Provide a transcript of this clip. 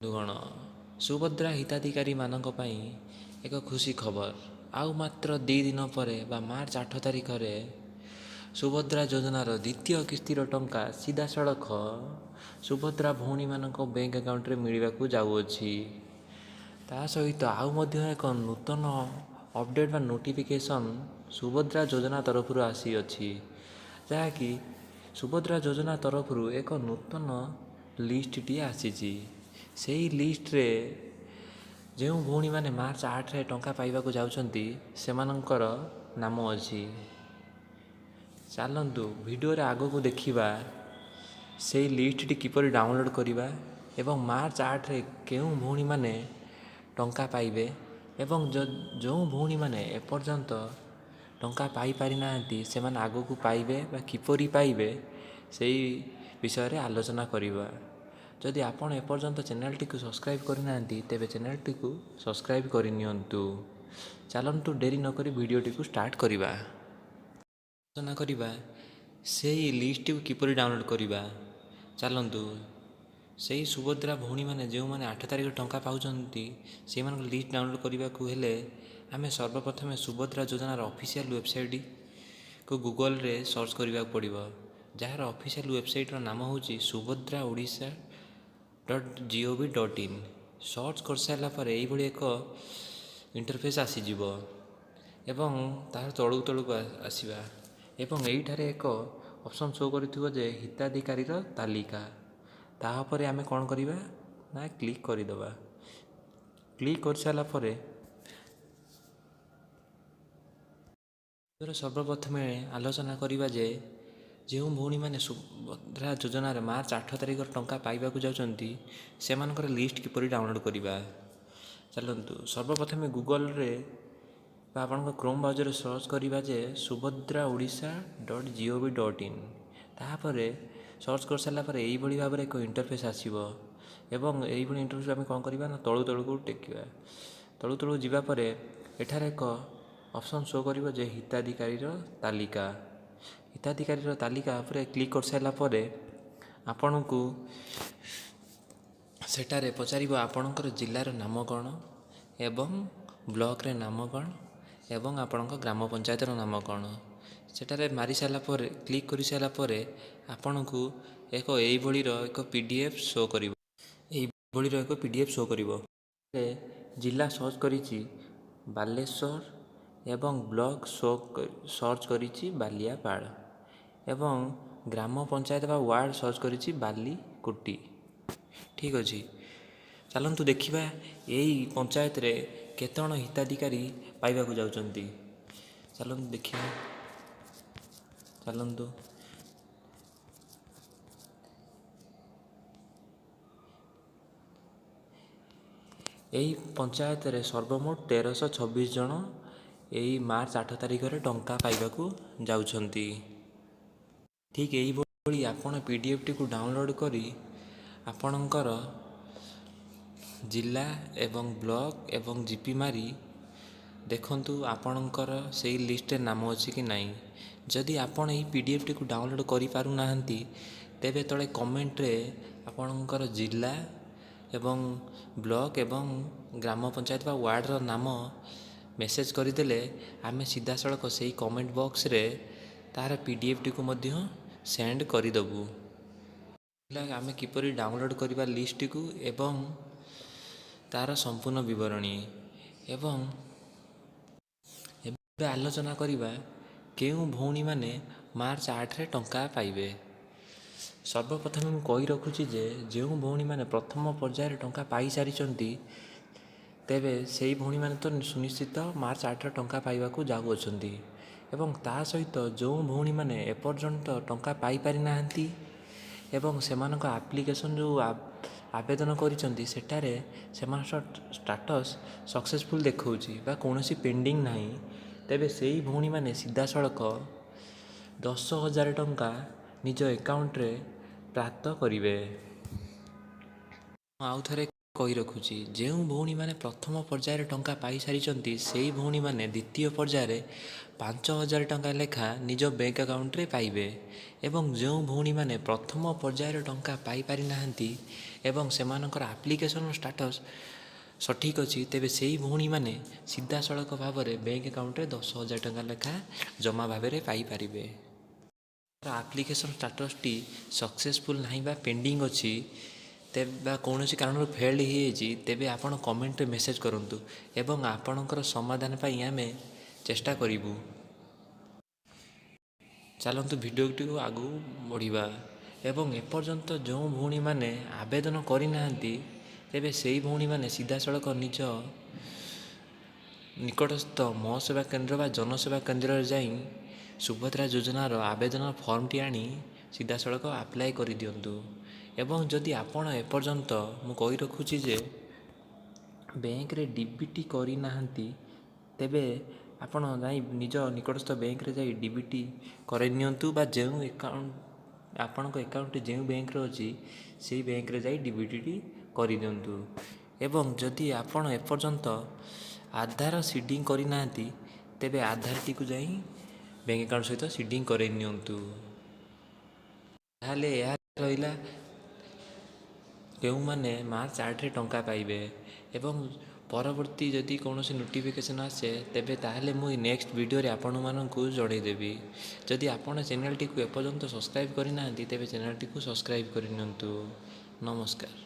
ବନ୍ଧୁଗଣ, ସୁଭଦ୍ରା ହିତାଧିକାରୀମାନଙ୍କ ପାଇଁ ଏକ ଖୁସି ଖବର। ଆଉ ମାତ୍ର 2 ଦିନ ପରେ ବା ମାର୍ଚ୍ଚ 8 ତାରିଖରେ ସୁଭଦ୍ରା ଯୋଜନାର ଦ୍ୱିତୀୟ କିସ୍ତିର ଟଙ୍କା ସିଧାସଳଖ ସୁଭଦ୍ରା ଭଉଣୀମାନଙ୍କ ବ୍ୟାଙ୍କ ଆକାଉଣ୍ଟରେ ମିଳିବାକୁ ଯାଉଅଛି। ତା ସହିତ ଆଉ ମଧ୍ୟ ଏକ ନୂତନ ଅପଡ଼େଟ୍ ବା ନୋଟିଫିକେସନ୍ ସୁଭଦ୍ରା ଯୋଜନା ତରଫରୁ ଆସିଅଛି, ଯାହାକି ସୁଭଦ୍ରା ଯୋଜନା ତରଫରୁ ଏକ ନୂତନ ଲିଷ୍ଟଟିଏ ଆସିଛି। ସେହି ଲିଷ୍ଟରେ ଯେଉଁ ଭଉଣୀମାନେ ମାର୍ଚ୍ଚ 8ରେ ଟଙ୍କା ପାଇବାକୁ ଯାଉଛନ୍ତି, ସେମାନଙ୍କର ନାମ ଅଛି। ଚାଲନ୍ତୁ ଭିଡ଼ିଓରେ ଆଗକୁ ଦେଖିବା ସେଇ ଲିଷ୍ଟଟି କିପରି ଡାଉନଲୋଡ଼୍ କରିବା ଏବଂ ମାର୍ଚ୍ଚ 8ରେ କେଉଁ ଭଉଣୀମାନେ ଟଙ୍କା ପାଇବେ ଏବଂ ଯେଉଁ ଭଉଣୀମାନେ ଏପର୍ଯ୍ୟନ୍ତ ଟଙ୍କା ପାଇପାରିନାହାନ୍ତି, ସେମାନେ ଆଗକୁ ପାଇବେ ବା କିପରି ପାଇବେ, ସେଇ ବିଷୟରେ ଆଲୋଚନା କରିବା। ଯଦି ଆପଣ ଏପର୍ଯ୍ୟନ୍ତ ଚ୍ୟାନେଲଟିକୁ ସବସ୍କ୍ରାଇବ୍ କରିନାହାନ୍ତି, ତେବେ ଚ୍ୟାନେଲଟିକୁ ସବସ୍କ୍ରାଇବ୍ କରିନିଅନ୍ତୁ। ଚାଲନ୍ତୁ ଡେରି ନକରି ଭିଡ଼ିଓଟିକୁ ଷ୍ଟାର୍ଟ କରିବା। ଆଲୋଚନା କରିବା ସେଇ ଲିଷ୍ଟଟିକୁ କିପରି ଡାଉନଲୋଡ଼୍ କରିବା। ଚାଲନ୍ତୁ, ସେଇ ସୁଭଦ୍ରା ଭଉଣୀମାନେ ଯେଉଁମାନେ 8 ତାରିଖ ଟଙ୍କା ପାଉଛନ୍ତି, ସେଇମାନଙ୍କ ଲିଷ୍ଟ ଡାଉନଲୋଡ଼୍ କରିବାକୁ ହେଲେ ଆମେ ସର୍ବପ୍ରଥମେ ସୁଭଦ୍ରା ଯୋଜନାର ଅଫିସିଆଲ୍ ୱେବସାଇଟ୍କୁ ଗୁଗଲରେ ସର୍ଚ୍ଚ କରିବାକୁ ପଡ଼ିବ, ଯାହାର ଅଫିସିଆଲ୍ ୱେବସାଇଟ୍ର ନାମ ହେଉଛି Subhadra Odisha dot G O V dot in. Search କରିସାରିଲା ପରେ ଏଇଭଳି ଏକ ଇଣ୍ଟରଫେସ୍ ଆସିଯିବ ଏବଂ ତାହାର ତଳକୁ ତଳକୁ ଆସିବା ଏବଂ ଏଇଠାରେ ଏକ ଅପସନ୍ ଶୋ କରୁଥିବ ଯେ ହିତାଧିକାରୀର ତାଲିକା। ତାପରେ ଆମେ କ'ଣ କରିବା ନା କ୍ଲିକ୍ କରିଦେବା। କ୍ଲିକ୍ କରିସାରିଲା ପରେ ସର୍ବପ୍ରଥମେ ଆଲୋଚନା କରିବା ଯେ ଯେଉଁ ଭଉଣୀମାନେ ସୁଭଦ୍ରା ଯୋଜନାରେ ମାର୍ଚ୍ଚ 8 ତାରିଖର ଟଙ୍କା ପାଇବାକୁ ଯାଉଛନ୍ତି, ସେମାନଙ୍କର ଲିଷ୍ଟ କିପରି ଡାଉନଲୋଡ଼୍ କରିବା। ଚାଲନ୍ତୁ ସର୍ବପ୍ରଥମେ ଗୁଗଲରେ ବା ଆପଣଙ୍କ କ୍ରୋମ୍ ବ୍ରାଉଜରରେ ସର୍ଚ୍ଚ କରିବା ଯେ Subhadra Odisha dot G O V dot in. ତାପରେ ସର୍ଚ୍ଚ କରିସାରିଲା ପରେ ଏଇଭଳି ଭାବରେ ଏକ ଇଣ୍ଟରଫେସ୍ ଆସିବ ଏବଂ ଏଇଭଳି ଇଣ୍ଟରଫେସ୍ ଆମେ କ'ଣ କରିବା ନା ତଳୁ ତଳକୁ ଟେକିବା। ତଳୁ ତଳକୁ ଯିବା ପରେ ଏଠାରେ ଏକ ଅପସନ୍ ଶୋ କରିବ ଯେ ହିତାଧିକାରୀର ତାଲିକା। ହିତାଧିକାରୀର ତାଲିକା ଉପରେ କ୍ଲିକ୍ କରିସାରିଲା ପରେ ଆପଣଙ୍କୁ ସେଠାରେ ପଚାରିବ ଆପଣଙ୍କର ଜିଲ୍ଲାର ନାମ କ'ଣ ଏବଂ ବ୍ଲକରେ ନାମ କ'ଣ ଏବଂ ଆପଣଙ୍କ ଗ୍ରାମ ପଞ୍ଚାୟତର ନାମ କ'ଣ। ସେଠାରେ ମାରି ସାରିଲା ପରେ, କ୍ଲିକ୍ କରିସାରିଲା ପରେ ଆପଣଙ୍କୁ ଏକ ଏଇଭଳିର ଏକ ପି ଡି ଏଫ୍ ଶୋ କରିବ। ଏଇଭଳିର ଏକ ପି ଡି ଏଫ୍ ଶୋ କରିବ। ଜିଲ୍ଲା ସର୍ଚ୍ଚ କରିଛି ବାଲେଶ୍ୱର ଏବଂ ବ୍ଲକ ଶୋ ସର୍ଚ୍ଚ କରିଛି ବାଲିଆପାଳ ଏବଂ ଗ୍ରାମ ପଞ୍ଚାୟତ ବା ୱାର୍ଡ଼ ସର୍ଚ୍ଚ କରିଛି ବାଲିକୁଟି। ଠିକ୍ ଅଛି, ଚାଲନ୍ତୁ ଦେଖିବା ଏଇ ପଞ୍ଚାୟତରେ କେତେଜଣ ହିତାଧିକାରୀ ପାଇବାକୁ ଯାଉଛନ୍ତି। ଚାଲନ୍ତୁ ଦେଖିବା। ଚାଲନ୍ତୁ, ଏହି ପଞ୍ଚାୟତରେ ସର୍ବମୋଟ 1326 ଜଣ ଏଇ ମାର୍ଚ୍ଚ 8 ତାରିଖରେ ଟଙ୍କା ପାଇବାକୁ ଯାଉଛନ୍ତି। ଠିକ୍ ଏଇଭଳି ଆପଣ ପି ଡି ଏଫ୍ଟିକୁ ଡାଉନଲୋଡ଼୍ କରି ଆପଣଙ୍କର ଜିଲ୍ଲା ଏବଂ ବ୍ଲକ ଏବଂ ଜି ପି ମାରି ଦେଖନ୍ତୁ ଆପଣଙ୍କର ସେଇ ଲିଷ୍ଟରେ ନାମ ଅଛି କି ନାହିଁ। ଯଦି ଆପଣ ଏହି ପି ଡି ଏଫ୍ଟିକୁ ଡାଉନଲୋଡ଼୍ କରିପାରୁନାହାନ୍ତି, ତେବେ ତଳେ କମେଣ୍ଟରେ ଆପଣଙ୍କର ଜିଲ୍ଲା ଏବଂ ବ୍ଲକ ଏବଂ ଗ୍ରାମ ପଞ୍ଚାୟତ ବା ୱାର୍ଡ଼ର ନାମ ମେସେଜ୍ କରିଦେଲେ ଆମେ ସିଧାସଳଖ ସେଇ କମେଣ୍ଟ ବକ୍ସରେ ତାହାର ପି ଡି ଏଫ୍ଟିକୁ ମଧ୍ୟ ସେଣ୍ଡ କରିଦେବୁ। ଆମେ କିପରି ଡାଉନଲୋଡ଼୍ କରିବା ଲିଷ୍ଟଟିକୁ ଏବଂ ତା'ର ସମ୍ପୂର୍ଣ୍ଣ ବିବରଣୀ। ଏବଂ ଏବେ ଆଲୋଚନା କରିବା କେଉଁ ଭଉଣୀମାନେ ମାର୍ଚ୍ଚ 8ରେ ଟଙ୍କା ପାଇବେ। ସର୍ବପ୍ରଥମେ ମୁଁ କହି ରଖୁଛି ଯେ ଯେଉଁ ଭଉଣୀମାନେ ପ୍ରଥମ ପର୍ଯ୍ୟାୟରେ ଟଙ୍କା ପାଇସାରିଛନ୍ତି, ତେବେ ସେଇ ଭଉଣୀମାନେ ତ ସୁନିଶ୍ଚିତ ମାର୍ଚ୍ଚ 8ରେ ଟଙ୍କା ପାଇବାକୁ ଯାଉଅଛନ୍ତି ଏବଂ ତା ସହିତ ଯେଉଁ ଭଉଣୀମାନେ ଏପର୍ଯ୍ୟନ୍ତ ଟଙ୍କା ପାଇପାରିନାହାନ୍ତି ଏବଂ ସେମାନଙ୍କ ଆପ୍ଲିକେସନ୍ ଯେଉଁ ଆବେଦନ କରିଛନ୍ତି, ସେଠାରେ ସେମାନଙ୍କ ଷ୍ଟାଟସ୍ ସକ୍ସେସଫୁଲ୍ ଦେଖାଉଛି ବା କୌଣସି ପେଣ୍ଡିଂ ନାହିଁ, ତେବେ ସେଇ ଭଉଣୀମାନେ ସିଧାସଳଖ 10,000 ଟଙ୍କା ନିଜ ଆକାଉଣ୍ଟରେ ପ୍ରାପ୍ତ କରିବେ। ମୁଁ ଆଉ ଥରେ କହି ରଖୁଛି, ଯେଉଁ ଭଉଣୀମାନେ ପ୍ରଥମ ପର୍ଯ୍ୟାୟରେ ଟଙ୍କା ପାଇସାରିଛନ୍ତି, ସେଇ ଭଉଣୀମାନେ ଦ୍ୱିତୀୟ ପର୍ଯ୍ୟାୟରେ 5000 ଟଙ୍କା ଲେଖା ନିଜ ବ୍ୟାଙ୍କ ଆକାଉଣ୍ଟରେ ପାଇବେ। ଏବଂ ଯେଉଁ ଭଉଣୀମାନେ ପ୍ରଥମ ପର୍ଯ୍ୟାୟରେ ଟଙ୍କା ପାଇପାରିନାହାନ୍ତି ଏବଂ ସେମାନଙ୍କର ଆପ୍ଲିକେସନ୍ ଷ୍ଟାଟସ୍ ସଠିକ୍ ଅଛି, ତେବେ ସେଇ ଭଉଣୀମାନେ ସିଧାସଳଖ ଭାବରେ ବ୍ୟାଙ୍କ ଆକାଉଣ୍ଟରେ 10,000 ଟଙ୍କା ଲେଖା ଜମା ଭାବରେ ପାଇପାରିବେ। ଆପ୍ଲିକେସନ୍ ଷ୍ଟାଟସ୍ଟି ସକ୍ସେସଫୁଲ୍ ନାହିଁ ବା ପେଣ୍ଡିଂ ଅଛି ତେବେ ବା କୌଣସି କାରଣରୁ ଫେଲ୍ଡ ହେଇଯାଇଛି, ତେବେ ଆପଣ କମେଣ୍ଟରେ ମେସେଜ୍ କରନ୍ତୁ ଏବଂ ଆପଣଙ୍କର ସମାଧାନ ପାଇଁ ଆମେ ଚେଷ୍ଟା କରିବୁ। ଚାଲନ୍ତୁ, ଭିଡ଼ିଓଟିକୁ ଆଗକୁ ବଢ଼ିବା। ଏବଂ ଏପର୍ଯ୍ୟନ୍ତ ଯେଉଁ ଭଉଣୀମାନେ ଆବେଦନ କରିନାହାନ୍ତି, ତେବେ ସେଇ ଭଉଣୀମାନେ ସିଧାସଳଖ ନିଜ ନିକଟସ୍ଥ ମୋ ସେବା କେନ୍ଦ୍ର ବା ଜନସେବା କେନ୍ଦ୍ରରେ ଯାଇ ସୁଭଦ୍ରା ଯୋଜନାର ଆବେଦନ ଫର୍ମଟି ଆଣି ସିଧାସଳଖ ଆପ୍ଲାଏ କରିଦିଅନ୍ତୁ। ଏବଂ ଯଦି ଆପଣ ଏପର୍ଯ୍ୟନ୍ତ, ମୁଁ କହି ରଖୁଛି ଯେ, ବ୍ୟାଙ୍କରେ ଡିବିଟି କରିନାହାନ୍ତି, ତେବେ ଆପଣ ଯାଇ ନିଜ ନିକଟସ୍ଥ ବ୍ୟାଙ୍କରେ ଯାଇ ଡିବିଟି କରାଇ ନିଅନ୍ତୁ ବା ଯେଉଁ ଆକାଉଣ୍ଟ, ଆପଣଙ୍କ ଆକାଉଣ୍ଟଟି ଯେଉଁ ବ୍ୟାଙ୍କରେ ଅଛି, ସେଇ ବ୍ୟାଙ୍କରେ ଯାଇ ଡିବିଟିଟି କରିଦିଅନ୍ତୁ। ଏବଂ ଯଦି ଆପଣ ଏପର୍ଯ୍ୟନ୍ତ ଆଧାର ସିଡ଼ିଂ କରିନାହାନ୍ତି, ତେବେ ଆଧାରଟିକୁ ଯାଇ ବ୍ୟାଙ୍କ ଆକାଉଣ୍ଟ ସହିତ ସିଡ଼ିଂ କରାଇ ନିଅନ୍ତୁ। ତାହେଲେ ଏହା ରହିଲା କେଉଁମାନେ ମାର୍ଚ୍ଚ 8ରେ ଟଙ୍କା ପାଇବେ। ଏବଂ ପରବର୍ତ୍ତୀ ଯଦି କୌଣସି ନୋଟିଫିକେସନ୍ ଆସେ, ତେବେ ତାହେଲେ ମୁଁ ନେକ୍ସଟ ଭିଡ଼ିଓରେ ଆପଣମାନଙ୍କୁ ଜଣାଇଦେବି। ଯଦି ଆପଣ ଚ୍ୟାନେଲଟିକୁ ଏପର୍ଯ୍ୟନ୍ତ ସବସ୍କ୍ରାଇବ୍ କରିନାହାନ୍ତି, ତେବେ ଚ୍ୟାନେଲଟିକୁ ସବସ୍କ୍ରାଇବ୍ କରିନିଅନ୍ତୁ। ନମସ୍କାର।